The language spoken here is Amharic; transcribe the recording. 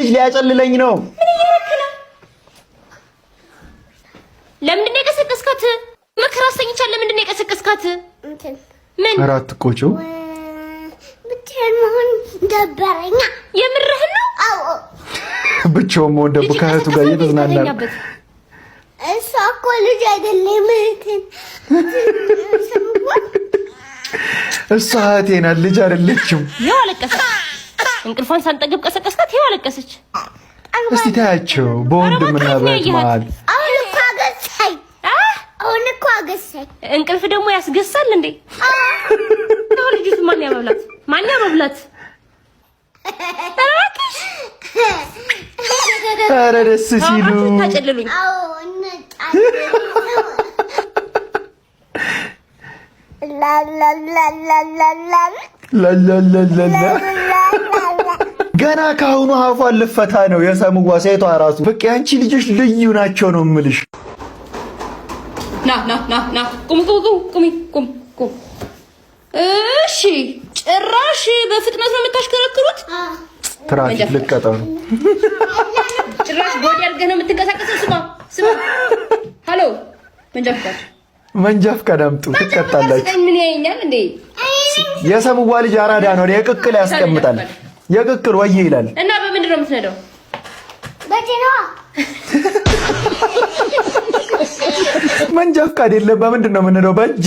ልጅ ሊያጨልለኝ ነው። ምን እያደረክ ነው? ለምንድን ነው የቀሰቀስካት? ምክር አሰኝቻለሁ። ለምንድን ነው የቀሰቀስካት? ምን? ኧረ አትቆጪው። ብቻዬን መሆን ደበረኛ። የምርህን ነው? አዎ። ብቻውን መሆን ደብ ከእህቱ ጋር እየተዝናና ነው። እሷ እኮ ልጅ አይደለም እህቴን። እሷ እህቴ ናት፣ ልጅ አይደለችም። ይኸው አለቀሰች። እንቅልፏን ሳንጠግብ ቀሰቀስካት። ይኸው አለቀሰች። እስቲ ታያቸው በወንድምና በእህት መሀል። አሁን እኮ አገሳኝ። አሁን እኮ አገሳኝ። እንቅልፍ ደግሞ ያስገሳል እንዴ? አሁን ልጅቱ ማን ያበብላት? ማን ያበብላት? ኧረ ደስ ሲሉ ታጨልሉኝ። አዎ ላላላላላ ገና ከአሁኑ አፏን ልፈታ ነው የሰምዋ ሴቷ ራሱ። በቃ ያንቺ ልጆች ልዩ ናቸው ነው የምልሽ። ና ና ና ና፣ ቁም ቁም ቁም ቁም ቁም ቁም። እሺ፣ ጭራሽ በፍጥነት ነው የምታሽከረክሩት። ትራፊክ ልቀጣ ነው። ጭራሽ body አድርገህ ነው የምትንቀሳቀሰው። ስማ ስማ፣ hello፣ መንጃ ፍቃድ መንጃ ፍቃድ አምጡ፣ ትቀጣላችሁ። ምን ያየኛል እንዴ? የሰምዋ ልጅ አራዳ ነው። የቅቅል ያስቀምጣል። የቅቅል ወዬ ይላል። እና በምንድን ነው የምትነዳው? መንጃ ፍቃድ የለም። በምንድን ነው የምንነዳው? በእጄ።